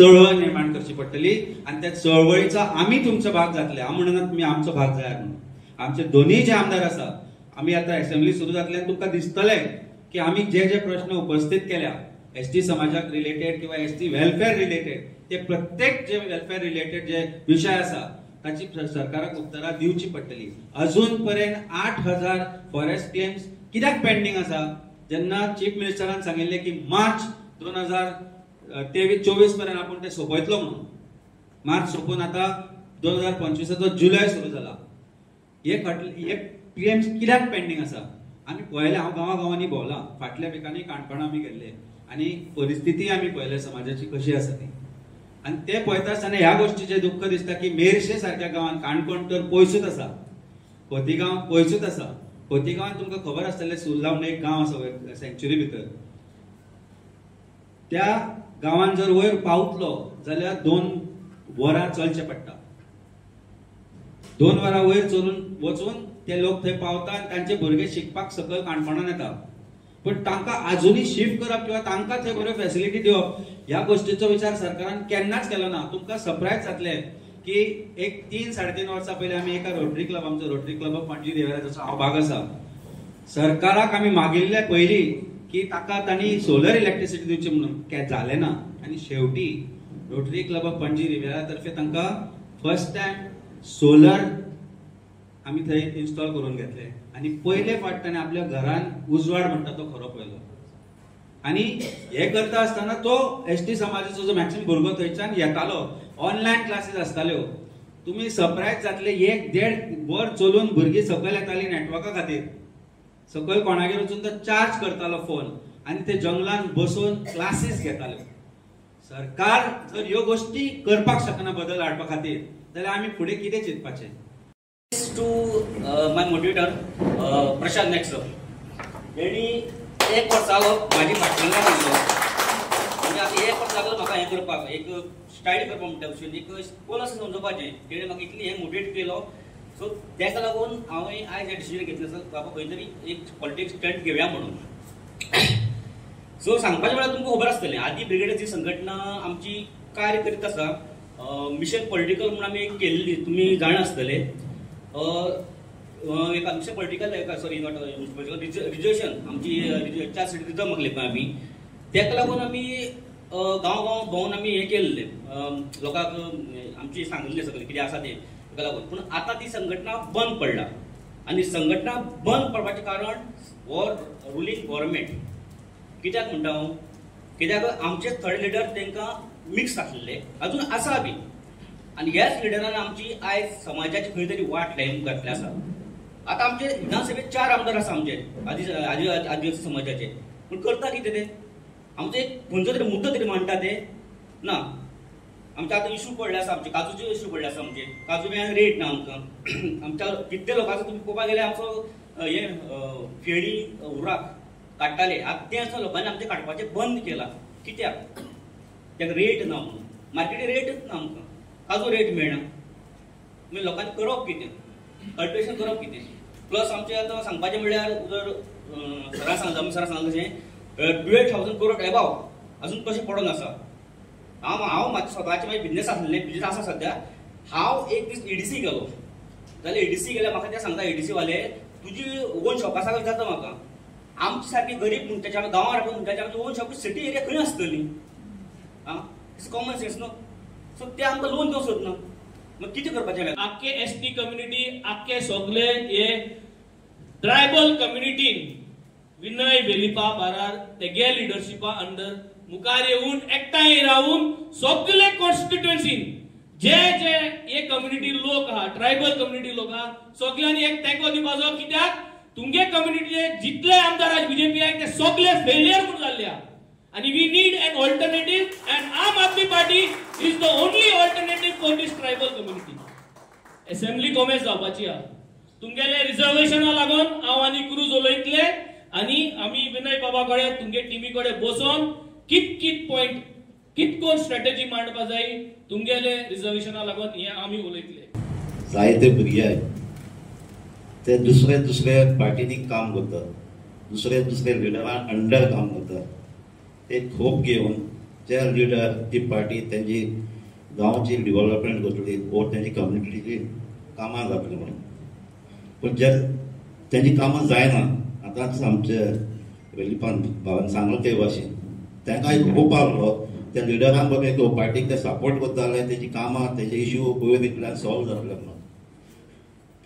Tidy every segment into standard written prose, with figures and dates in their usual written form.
चळवळ निर्माण करची पडटली आनी त्या चळवळीचो आमी तुमचो भाग जातले. हांव म्हणना तुमी आमचो भाग जाय म्हणून. आमचे दोनूय जे आमदार आसा, आमी आतां असेंब्ली सुरू जातले आनी तुमकां दिसतले की आमी जे जे प्रश्न उपस्थित केल्या एसटी समाजाक रिलेटेड किंवा एसटी वेलफेअर रिलेटेड, ते प्रत्येक जे वेलफेअर रिलेटेड जे विशय आसा ताची सरकाराक उत्तरां दिवची पडटली. अजून पर्यंत 8,000 फॉरेस्ट क्लेम्स कित्याक पेंडींग आसा? जेन्ना चीफ मिनिस्टरान सांगिल्लें की मार्च 2023-24 पर्यंत आपूण ते सोंपयतलो म्हणून, मार्च सोंपून आतां 2025 जुलय सुरू जाला. हे क्लेम्स कित्याक पेंडींग आसा? आमी पळयलें, हांव गांवा गांवांनी भोंवलां, फाटल्या विकांनी काणकोणा आमी गेल्ले आनी परिस्थिती आमी पळयल्या समाजाची कशी आसा ती. आनी ते पळयता आसतना ह्या गोश्टीचें दुख्ख दिसता की मेरशे सारक्या गांवांत, काणकोण तर पयसूच आसा, खोतीगांव पयसूच आसा. खोतीगांवांत तुमकां खबर आसतलें सुर्ला म्हणून एक गांव आसा सँच्युरी भितर, त्या गांवांत जर वयर पावतलो जाल्यार 2 वरां चलचें पडटा. 2 वरां वयर चलून वचून ते लोक थंय पावता आनी तांचे भुरगे शिकपाक सकयल काणकोणान येता. पण तांकां आजुनूय शिफ्ट करप किंवा तांकां थंय बऱ्यो फॅसिलिटी दिवप ह्या गोश्टीचो विचार सरकारान केन्नाच केलो ना. तुमकां सरप्रायज जातलें की एक 3-3.5 वर्सां पयलीं आमी एका रोटरी क्लब, आमचो रोटरी क्लब ऑफ पणजी रिवेराचो हांव भाग आसा, सरकाराक आमी मागिल्ले पयलीं की ताका तांणी सोलर इलेक्ट्रिसिटी दिवची म्हणून, जालें ना. आनी शेवटी rotary club of Panaji Riviera तर्फे तांकां फर्स्ट टायम सोलर आमी थंय इन्स्टॉल करून घेतले आनी पयले फावट ताणें आपल्या घरान उजवाड म्हणटा तो खरो पळयलो. आनी हे करता आसतना तो एसटी समाजाचो जो मॅक्सिमम भुरगो थंयच्यान येतालो, ऑनलायन क्लासीस आसताल्यो. तुमी सरप्रायज जातले, 1-1.5 वर चलून भुरगीं सकयल येताली नॅटवर्का खातीर. सकयल कोणागेर वचून तो चार्ज करतालो फोन आनी ते जंगलान बसून क्लासीस घेताल्यो. सरकार जर ह्यो गोश्टी करपाक शकना बदल हाडपा खातीर जाल्यार आमी फुडें कितें चिंतपाचें? To my motivator Prashant Naik sir, तेणी 1 वर्स जालो म्हाजी फाटल्यान लागलो. म्हणजे आतां 1 वर्स लागलो म्हाका हें करपाक, एक स्टायल करपाक म्हणटा भशेन, एक कोण आसा समजोवपाचें. तेणें म्हाका इतली हें मोटिवेट केलो. सो तेका लागून हांवें आयज हें डिसिजन घेतलें सर बाबा खंय तरी एक पॉलिटिक्स स्टंट घेवया म्हणून. सो सांगपाचें म्हळ्यार तुमकां खबर आसतलें आदी ब्रिगेडाची संघटना आमची कार्य करीत आसा. मिशन पॉलिटिकल म्हणून आमी केल्ली, तुमी जाणा आसतले. एक आमचे political sorry not political reservation आमची 4 सीट रिजर्व मागले पळय आमी, तेका लागून आमी गांव गांव भोंवन आमी हें केल्लें, लोकांक आमची सांगिल्लें सगळें कितें आसा तें तेका लागून. पूण आतां ती संघटना बंद पडला आनी संघटना बंद पडपाचें कारण हो रुलींग गव्हर्मेंट. कित्याक म्हणटा हांव, कित्याक आमचे थोडे लिडर तांकां मिक्स आसलेले अजून आसा बी, आनी ह्याच लिडरान आमची आयज समाजाची खंय तरी वाट लावन घातली आसा. आतां आमचे विधानसभेत 4 आमदार आसा आमचे आदी आदिवासी समाजाचे, पूण करता कितें ते? आमचो एक खंयचो तरी मुद्दो तरी मांडटा ते ना. आमचे आतां इशू पडले आसा, आमचे काजूचे इशू पडले आसा, आमचे काजू बी रेट ना आमकां. आमच्या कितले लोकांचो तुमी पळोवपाक गेल्यार आमचो हे फेणी उराक काडटाले, आतां तें आसा लोकांनी आमचें काडपाचें बंद केलां. कित्याक? ताका रेट ना म्हणून, मार्केटी रेटच ना आमकां, काजू रेट मेळना. मागीर लोकांनी करप कितें, कल्टिवेशन करप कितें? प्लस आमचें आतां सांगपाचें म्हणल्यार जर सरां सांगता, आमी सरां सांगता तशें 12,000 करोड एबाव अजून कशें पडोन आसा. हांव म्हाजें स्वताचें मागीर बिजनेस आसलें, बिजनेस आसा सद्या. हांव एक दीस EDC गेलो, जाल्यार EDC गेल्यार म्हाका ते सांगता EDC वाले, तुजी ओन शॉप आसा काय विचारता म्हाका. आमचे सारकी गरीब मनशाचे, आमी गांवां रावपी मनशाचे आमची ओन शॉप सिटी एरिया खंय आसतली? आं, it's common sense न्हू. सो ते आमकां लोन दिवंक सोदना, मग कितें करपाचें? आख्खे एसटी कम्युनिटी, आख्खे सगळे हे ट्रायबल कम्युनिटीन विनय वेलिपा बारार तेगे लिडरशिपा अंडर मुखार येवन एकठांय रावून सगळे कॉन्स्टिट्युएन्सीन जे जे हे कम्युनिटी लोक आहा, ट्रायबल कम्युनिटी लोक आहा, सगळ्यांनी एक तेंको दिवपाचो. कित्याक तुमगे कम्युनिटीचे जितले आमदार आज बीजेपी आहाय ते सगळे फेलियर म्हणून जाल्ले आहा. आनी we need an alternative and Aam Aadmi Party is the only alternative for this tribal community. Assembly कोमेस जावपाची आहा, तुमगेले रिजर्वेशना लागून हांव आनी क्रूज उलयतले आनी आमी विनय बाबा कडेन तुमगे टिमी कडेन बसोन कित कित पॉयंट कित कोण स्ट्रॅटेजी मांडपा जाय तुमगेले रिजर्वेशना लागून हे आमी उलयतले. जायते भुरगे ते दुसरे दुसरे पार्टींनी काम करतात, दुसरे दुसरे लिडरां अंडर काम करतात. ते खोप घेवन ते लिडर ती पार्टी तेंची गांवची डिवलपमेंट करतली वो तेंची कम्युनिटीची कामां जातली म्हणून. पूण जे तेंची कामां जायना, आतांच आमचे वेलिपान भावान सांगलो ते भाशेन तांकां एक होप आहलो त्या लिडरांक बाबा एक पार्टीक ते सपोर्ट करता जाल्यार तेजी कामां तेजे इश्यू वयर इतल्यान सॉल्व जातले म्हणून.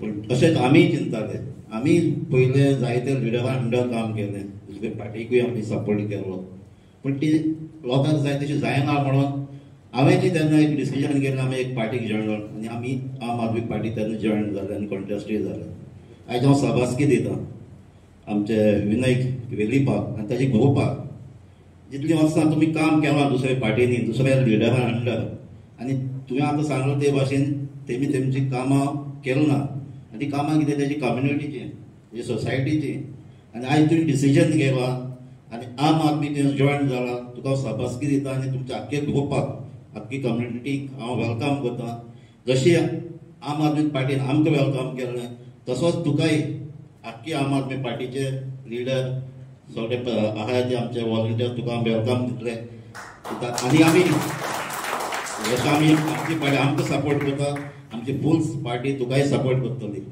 पूण तशेंच आमी चिंतताले, आमी पयले जायते लिडरां अंडर काम केलें, दुसरे पार्टीकूय आमी सपोर्ट केलो, पूण ती लोकांक जाय तशी जायना म्हणून हांवें ती तेन्ना एक डिसिजन केलें, आमी एक पार्टीक जॉयन जावन आनी आमी आम आदमी पार्टी तेन्ना जॉयन जाले आनी कॉन्टेस्टूय जाले. आयज हांव शाबासकी दितां आमचे विनय वेलिपाक आनी ताजे ग्रुपाक, जितलीं वर्सां तुमी काम केलां दुसऱ्या पार्टींनी दुसऱ्या लिडरां अंडर आनी तुवें आतां सांगलां ते भाशेन तेमी तेमची कामां केली ना आनी ती कामां कितें तेजी कम्युनिटीची तेजी सोसायटीची आनी आयज तुवें डिसिजन घेतला आनी आम आदमी तुवें जॉयन जाला, तुका हांव शाबासकी दिता आनी तुमच्या आख्खे ग्रुपाक आख्खी कम्युनिटीक हांव welcome करता. जशी आम आदमी पार्टीन आमकां welcome केल्लें तसोच तुकाय आख्खी आम आदमी पार्टीचे लिडर सगळे आहाय ते आमचे वॉलंटियर तुका welcome दितले आनी आमी जशें आमी आमची पार्टी आमकां सपोर्ट करता, आमची फूल पार्टी तुकाय सपोर्ट करतली.